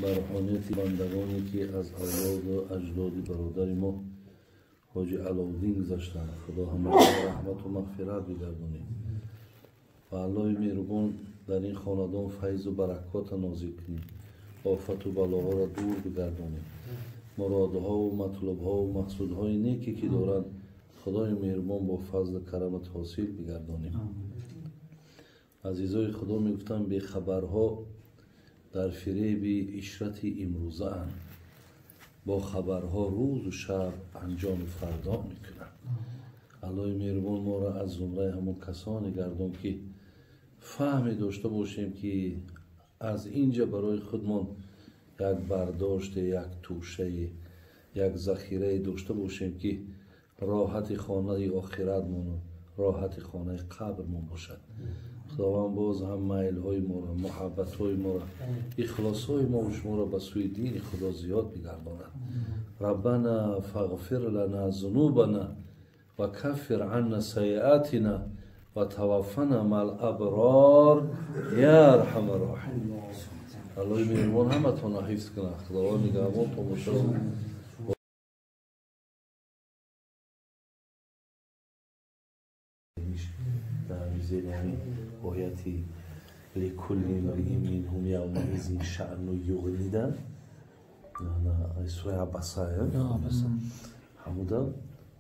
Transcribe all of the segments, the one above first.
Марҳамати бандагоне ки аз авлоду аҷдоди бародари мо ҳоҷи Аловуддин гузаштанд, Худо ҳамаро раҳмату мағфират бигардонед ва Аллоҳи меҳрубон дар ин хонадон файзу баракота нозил кунед, офату балоҳоро дур бигардонед, муродҳову матлубҳову мақсудҳои неке ки доранд Худои меҳрубон бо фазлу карамат ҳосил бигардонед. Азизои Худо мегуфтанд, бехабарҳо дар фиреби ишрати имрӯзаанд, бо хабарҳо рӯзу шаб анҷоми фардо мекунанд. Аллоҳи меҳрубон моро аз зумраи ҳамон касоне гардон ки фаҳме дошта бошем ки аз инҷа барои худмон як бардоште, як тӯшае, як захирае дошта бошем ки роҳати хонаи охиратмону роҳати хонаи қабрмон бошад. Худованд боз ҳам майлҳои моро, муҳаббатҳои моро, ихлосҳои мо шуморо ба сӯи дини Худо зиёд бигардонад. Раббана фағфир лана зунубана ва каффир анна сайиатина ва таваффана маал аброр я арҳамар роҳимин. Аллоҳи меҳрубон ҳаматонро ҳифз кунад. Худованд нигаҳбонтон бошад. Зери ҳамин ояти ликулли имриин минҳум явмаизин шаъну юғнида, сураи Абаса, ҳамуда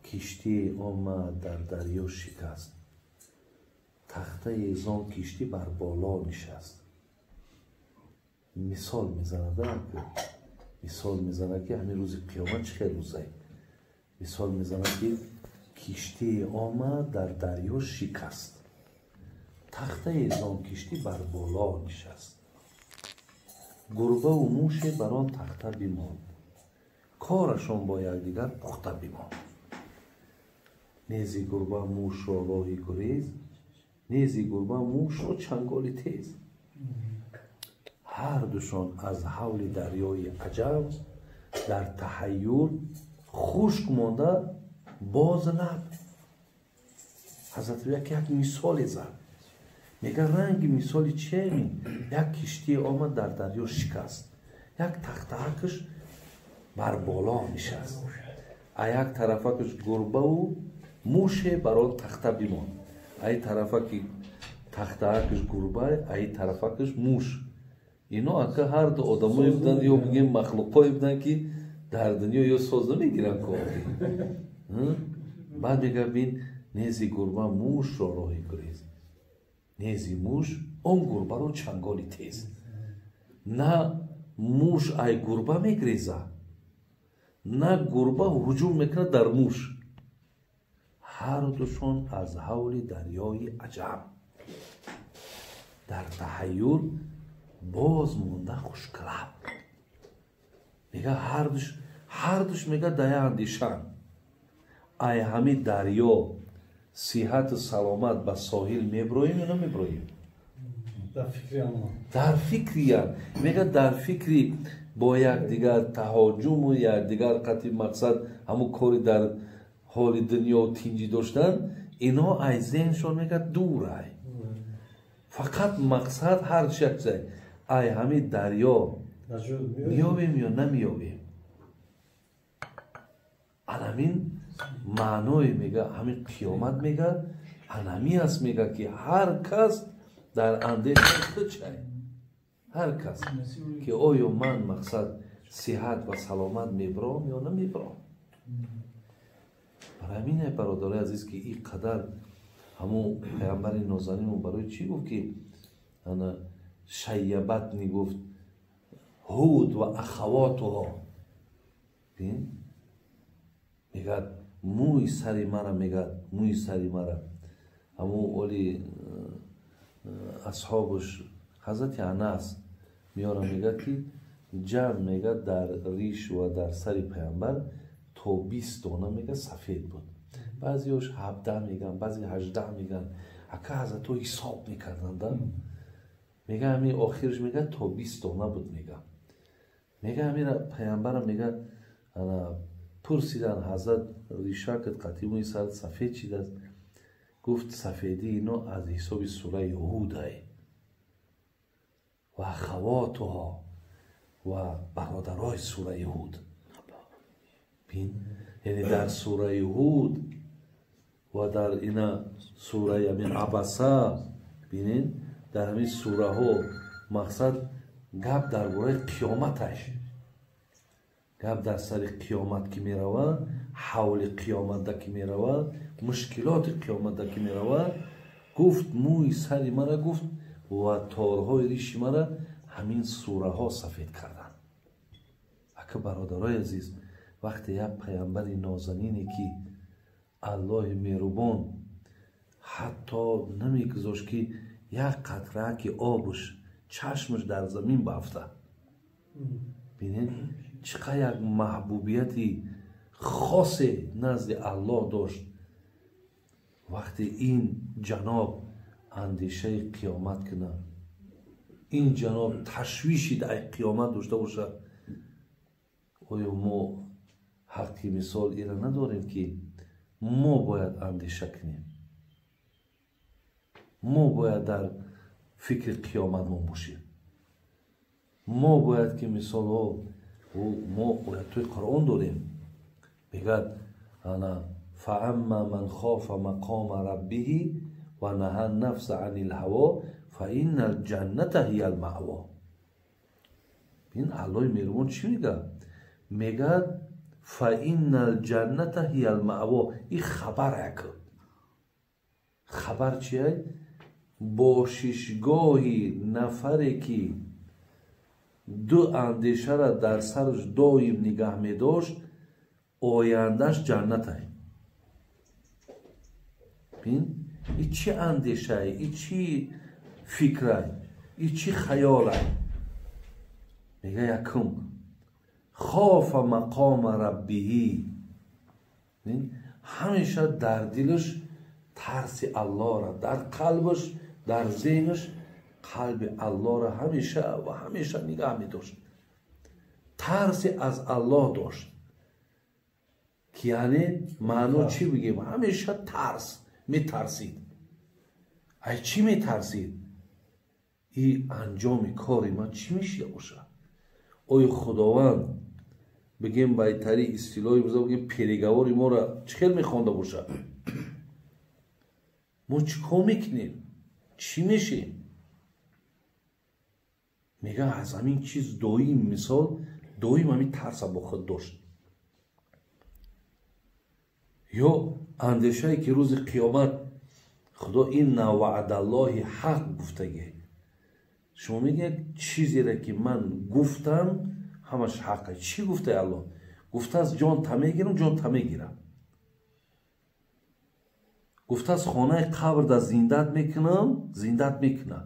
киштӣ омад дар дарё шикаст, тахтаи зон киштӣ бар боло нишаст. Мисол мезанад, мисол мезанад ки ҳамин рӯзи қиёмат чӣ хел рӯзае. Мисол мезанад ки киштӣ омад дар дарё шикаст, тахтаи зон киштӣ бар боло нишаст, гурбаву муше бар он тахта бимонд, корашон бо якдигар пухта бимонд. Нези гурба мушро роҳи гурез, нези гурба мушро чанголи тез. Ҳардушон аз ҳавли дарёи аҷаб дар таҳайюр хушк монда боз лаб. Ҳазрат як мисоле зад, мега ранги мисоли чеми як киштӣ омад дар дарё шикаст, як тахтаакаш бар боло нишаст, а як тарафакаш гурбаву муше бар он тахта бимонд. Ай тарафаки тахтаакаш гурба, ай тарафакаш муш. Ино ака ҳарду одамое буданд ё бигем махлуқое буданд ки дар дунё ё соз намегиранд кофӣ. Баъд мега бин, нези гурба мушро роҳи гурез, нези муш он гурбаро чанголи тез. На муш ай гурба мегреза, на гурба ҳуҷум мекунад дар муш. Ҳардушон аз ҳавли дарёи аҷаб дар таҳайюр боз монда хушклаб. Мега ҳардуш мега дая андешанд, ай ҳами дарё сиҳату саломат ба соҳил меброем ё намеброем? Дар фикриян. Мега дар фикри бо якдигар таҳоҷуму якдигар қатъи мақсад ҳамун кори дар ҳоли дунё тинҷӣ доштан, ино ай зеҳншон мега дурай. Фақат мақсад ҳар як чиз ай ҳами дарё меёбем ё намеёбем. Анамин маъное мега ҳамин қиёмат мега анами аст, мега ки ҳар кас дар андешаи худ шай, ҳар кас ки оё ман мақсад сиҳат ва саломат мебаром ё намебаром. Барои ҳамин бародарои азиз ки ин қадар ҳамун паямбари нозанинмон барои чӣ гуфт ки ана шайябатни гуфт ҳуд ва ахавотуҳо. Бин мегӯяд мӯи сари мара, мегӯяд мӯи сари мара ҳамун оли асҳобаш ҳазрати Анас меёра мегӯяд ки ҷамъ мегӯяд дар риш ва дар сари паямбар то 20 дона мегӯяд сафед буд. Баъзеош 17 мегӯянд, баъзе 18 мегӯянд. Ака ҳазратҳо ҳисоб мекарданд. Мега ҳамин охираш мегӯяд то 20 дона буд мега. Мега ҳамин паямбара мегӯяд пурсидан ҳазрат ришакат қатъи мӯи сарат сафед шидааст. Гуфт сафедии ино аз ҳисоби сураи Ҳудай. ва ахавотуҳо ва бародарои сураи Ҳуд. Бин, яъне дар сураи Ҳуд ва дар ина сураи ҳамин Абаса, бинед, дар ҳамин сураҳо мақсад гап дар бораи қиёматаш, гап дар сари қиёмат ки меравад, ҳавли қиёматда ки меравад, мушкилоти қиёматда ки меравад, гуфт мӯи сари мара гуфт ва торҳои риши мара ҳамин сураҳо сафед карданд. Ака бародарои азиз, вақте як паямбари нозанине ки Аллоҳи меҳрубон ҳатто намегузошт ки як қатраки обш чашмаш дар замин баафтад. Бинед, чӣ қадр як маҳбубияти хосе назди Аллоҳ дошт. Вақте ин ҷаноб андешаи қиёмат кунад, ин ҷаноб ташвиши дар қиёмат дошта бошад, оё мо ҳаққи мисол ира надорем ки мо бояд андеша кунем, мо бояд дар фикри қиёмат мо бошем, мо бояд ки мисолҳо мо оятҳои Қуръон дорем, мегӯяд ана фаамма ман хофа мақома раббиҳи ва наҳа нафса ани лҳаво фаинна алҷанната ҳия алмаъво. Ин Аллоҳи меҳрубон чӣ мегӯяд? Мегӯяд фаинна алҷанната ҳия алмаъво. Ин хабар як хабар чия? Бошишгоҳи нафаре ки ду андешара дар сараш доим нигаҳ медошт, ояндаш ҷаннатай. Бин, и чӣ андешай, и чӣ фикрай, и чӣ хаёлай? Мега якум хофа мақома раббиҳи, ҳамеша дар дилаш тарси Аллоҳра, дар қалбаш, дар зеҳнаш қалби Аллоҳра ҳамеша ва ҳамеша нигаҳ медошт, тарси аз Аллоҳ дошт, ки яъне маъно чӣ бигем? Ҳамеша тарс метарсид. Ай чӣ метарсид? И анҷоми кори ман чӣ мешида бошад? Оё Худованд бигем байтари истилоҳи буза бигем переговори моро чӣ хел мехонда бошад? Мо чӣ кор мекунем? Чӣ мешем? Мега аз ҳамин чиз доим мисол доим ҳамин тарса бо худ дошт. Ё андешае ки рӯзи қиёмат Худо инна ваъдаллоҳи ҳақ гуфтагӣ. Шумо мегӯяд чизере ки ман гуфтам ҳамаш ҳақе. Чӣ гуфтаи Аллоҳ? Гуфтааст ҷон та мегирам, ҷон та мегирам. Гуфтааст хонаи қабрда зиндат мекунам, зиндат мекунам.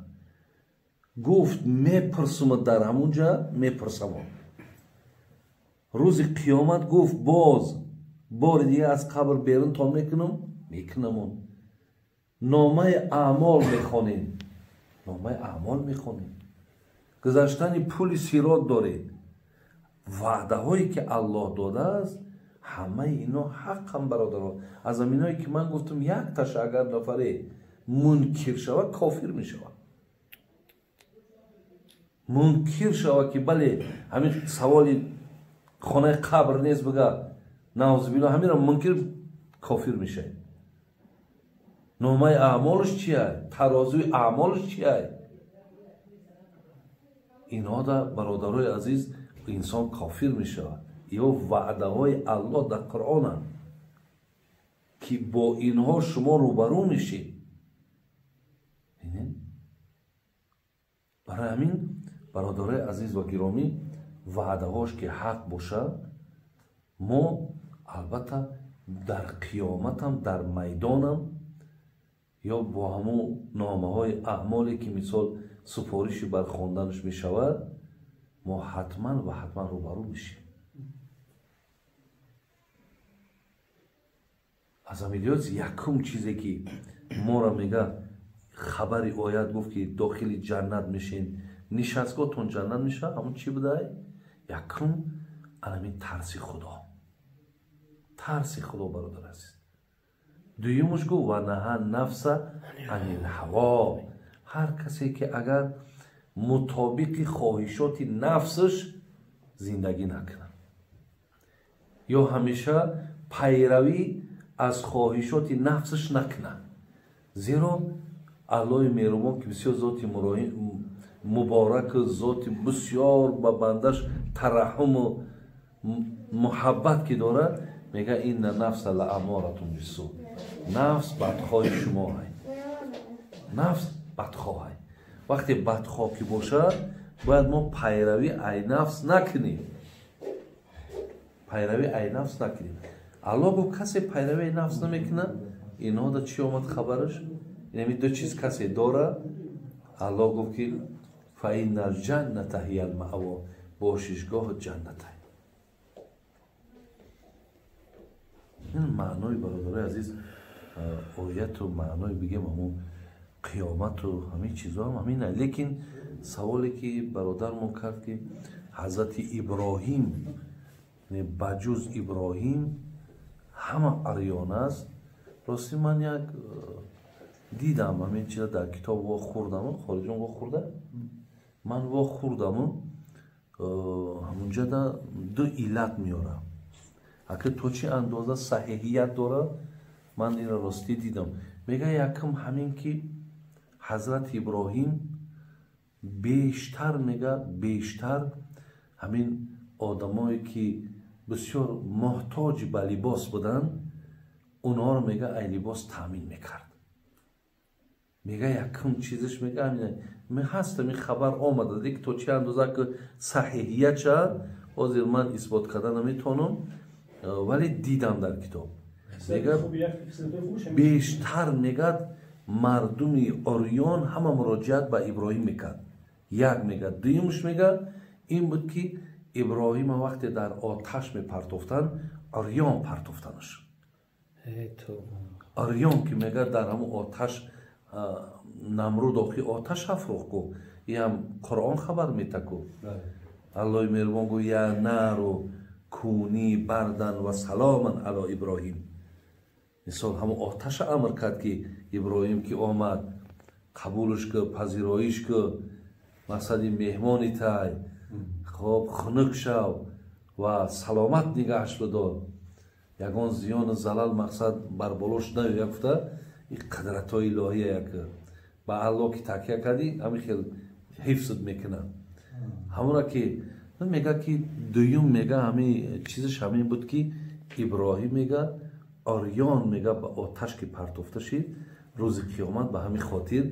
Гуфт мепурсума дар ҳамунҷа мепурсамон. Рӯзи қиёмат гуфт боз бори дига аз қабр берун тон мекунам, мекунамон. Номаи аъмол мехонем, номаи аъмол мехонем. Гузаштани пули сирот доред. Ваъдаҳое ки Аллоҳ додааст ҳамаи ино ҳаққан бародаро. Аз ҳаминое ки ман гуфтам якташа агар нафаре мункир шавад кофир мешавад. Мункир шавад ки бале ҳамин саволи хонаи қабр нест бига наузубилло ҳаминро мункир кофир мешавад. Номаи аъмолаш чия? Тарозуи аъмолаш чия? Инҳо бародарои азиз инсон кофир мешавад. Ё ваъдаҳои Аллоҳ дар Қуръонанд ки бо инҳо шумо рӯбарӯ мешед. Барои ҳамин бародарои азиз ва гиромӣ ваъдаҳош ки ҳақ бошад, мо албатта дар қиёматам, дар майдонам ё бо ҳамон номаҳои аъмоле ки мисол супориши бар хонданаш мешавад, мо ҳатман ва ҳатман рӯбарӯ мешем. Аз ҳамин лиҳоз якум чизе ки моро мега хабари оят гуфт ки дохили ҷаннат мешен, нишастгоҳтон ҷаннат мешавад, ҳамон чӣ будай? Якум ҳамин тарси Худо. Тарси Худо бародар азиз. Дуюмаш гуфт ва наҳа нафса анил ҳаво. Ҳар касе ки агар Мутобиқи хоҳишоти нафсаш зиндагӣ накунад, ё ҳамеша пайравӣ аз хоҳишоти нафсаш накунад. Зеро Аллоҳи меҳрубон, ки бисёр зоти мубораку зоти бисёр ба бандаш тараҳуму муҳаббат ки дорад, мега: инна нафса ла аморатун бису, нафс бадхоҳи шумо ҳай, нафс бадхоҳ ҳай. Вақте бадхоҳ ки бошад, бояд мо пайравӣ ай нафс накунем, пайравӣ ай нафс накунем. Аллоҳ гуфт, касе пайравӣ ай нафс намекунад, инҳо да чӣ омад хабараш? Инами ду чиз касе дора, Аллоҳ гуфт ки фаинна алҷанната ҳия алмаъво, бошишгоҳ ҷаннат. Ин маънои, бародарои азиз, ояту маънои бигем ҳамун қиёмату ҳамин чизҳо ҳам ҳамин. Лекин саволе ки бародармон кард, ки ҳазрати Иброҳим, ба ҷуз Иброҳим ҳама арён аст. Рости ман як дидам ҳамин чиза дар китоб вохӯрдаму, хориҷон вохӯрда, ман вохӯрдаму, ҳамунҷада ду иллат меорам. Ака то чӣ андоза саҳиҳият дорад, ман инро ростӣ дидам. Мега, якум ҳамин ки ҳазрати Иброҳим бештар, мега, бештар ҳамин одамое ки бисёр муҳтоҷи ба либос буданд, онҳоро, мега, ай либос таъмин мекард. Мега, якум чизаш, мега, ҳаст ҳамин хабар омада, лекин то чӣ андоза ки саҳиҳият шавад, ҳозир ман исбот карда наметавонам, вале дидам дар китоб. Мега, бештар, мегад, мардуми орён ҳама муроҷиат ба Иброҳим мекард. Як, мега, дуюмш, мега, ин буд ки Иброҳима вақте дар оташ мепартофтанд, орён партофтанаш, орён ки, мега, дар ҳамун оташ Намруд охи оташ афрӯхт ку, иам Қуръон хабар метаку. Аллоҳи меҳрубон гӯ: я нару куни бардан ва саломан ало Иброҳим. Мисол, ҳамун оташа амр кард ки Иброҳим ки омад, қабулш ку, пазироиш ку, мақсади меҳмони тай, хоб, хунук шав ва саломат нигаҳш бидор, ягон зиёну залал, мақсад, бар болош наёя гуфта. Ин қудратҳои илоҳия, як ба Аллоҳ ки такя кардӣ, ҳамин хел ҳифзт мекунад. Ҳамура ки мега, ки дуюм, мега, ҳамин чизаш ҳамин буд ки Иброҳим, мега, орён, мега, ба оташ ки партофта шид, рӯзи қиёмат ба ҳамин хотир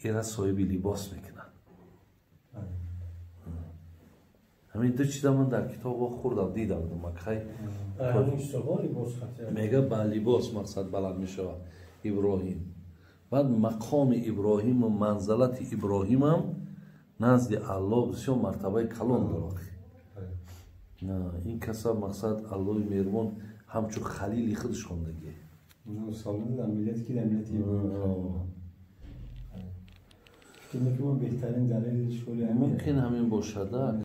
ира соҳиби либос мекунад. Ҳамин ду чиза ман дар китоб хӯрдам, дидам. Макхай мега, ба либос, мақсад, баланд мешавад Иброҳим. Баъд мақоми Иброҳиму манзалати Иброҳимам назди Аллоҳ бисёр мартабаи калон дорад. Ин каса, мақсад, Аллоҳи меҳрубон ҳамчун халили худаш хондагӣ. Мумкин ҳамин бошада.